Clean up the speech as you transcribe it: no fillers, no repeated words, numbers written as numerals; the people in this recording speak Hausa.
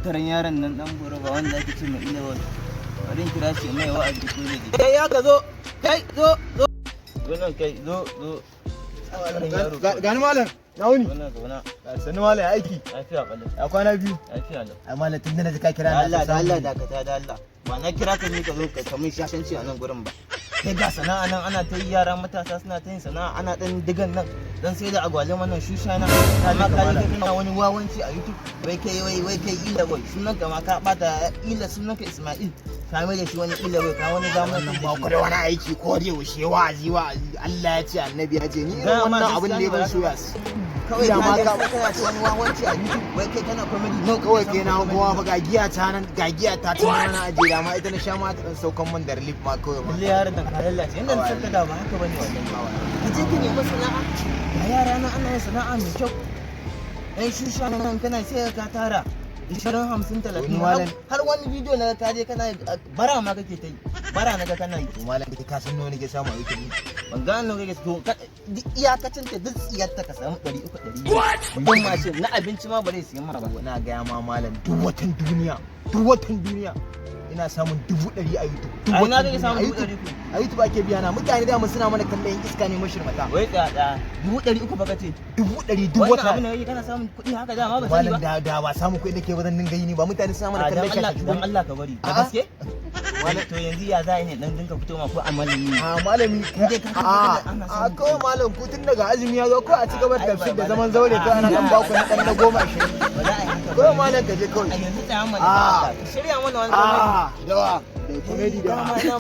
Sakaran yaron nan dan goro ba wanda ake ce mai ila. Bari in kira shi mai wa'azi ko zai ji. Kai, ya ka zo, kai, zo, zo. Zo nan kai, zo, zo. Sakaran yaro kawai. Gani malam, na wuni? Zo nan, zauna. Sannu malam, ya aiki? Lafiya kalau. Ya kwana biyu? Lafiya lau. Ai malam, tun da na ji ka kira Da na Allah, da samu. Allah, dakata da Allah. Ba na kira ka ne ka zo ka kamun shashanci a nan gurin ba. Kai, ga sana'a nan ana ta yi, yara matasa suna ta yin sana'a, ana dan digan nan dan sai da agwaluma nan, shusha nan, amma ka je kana wani wawanci a YouTube, wai kai, wai kai ila boy sunan ka, ma ka bata ila sunan ka Ismail, ka mai da shi wani ila boy, ka wani zamani. Wannan ba ku da wani aiki ko da yaushe wa'azi wa'azi, Allah ya ce, annabi ya ce, ni irin Gaya ma wannan abin gaskiya ne ne ban ba so ya kawai Da ka ma je ka kana ta wani wawanci a YouTube, wai kai kana comedy no. Kawai kai na gowa fa, ga giya ta nan, ga giya ta tun na aje, da ma ita na sha ma ta dan saukan man da relief ma kawai ma. Lalle yaron nan ka lallace, yanda na san ka da ba haka bane wallahi. Ka je ka nemi sana'a, ga yara nan ana yin sana'a mai kyau, ɗan shusha nan kana sai ka tara 20, 50, 30. Wani malam- Har wani bidiyo na ka je kana bara ma kake ta yi, bara na ga kana yi. To malam, kai ka san nawa nake samu a YouTube? Ban gano kake to duk iyakacin ta, duk tsiyarta ka samu 300, 200, don mashin na abinci ma ba zai siyan ma ba. Na gaya ma malam, duk watan duniya, duk watan duniya ina samun 100,000 a YouTube. Duk A ina watan kake duniya, samun a dubu YouTube. ɗari uku? A YouTube ake biya na. Mutane da suna mana kallon yan iska ne, mashirmata. Wai tsaya tsaya, 300,000 ba ka ce? 100,000 duk Wannan wata. abin da kake, kana samun kuɗi haka dama ba sani Malam, ba. da ba samun kuɗi nake ba zan dinga yi ni ba? Mutane suna mana A dan kallon Allah, shashashu. dan Allah ka bari da A'a. gaske. To yanzu ya za a yi ne dan dinka fito ma ko a malami ne? A malami. Dai ka a tabbatar da ana a samun kawai malam, ku tun daga azumi ya zo ko a ci gaba da Ai, tafsir da ba- zaman zaure, ko ana dan baku na dan na 10, 20. Ba za a yi haka ba. Kawai malam, ka je kawai. A yanzu tsaya mana Ah. da Allah. Ka shirya mana wani comedy. A dawa da comedy da Dama na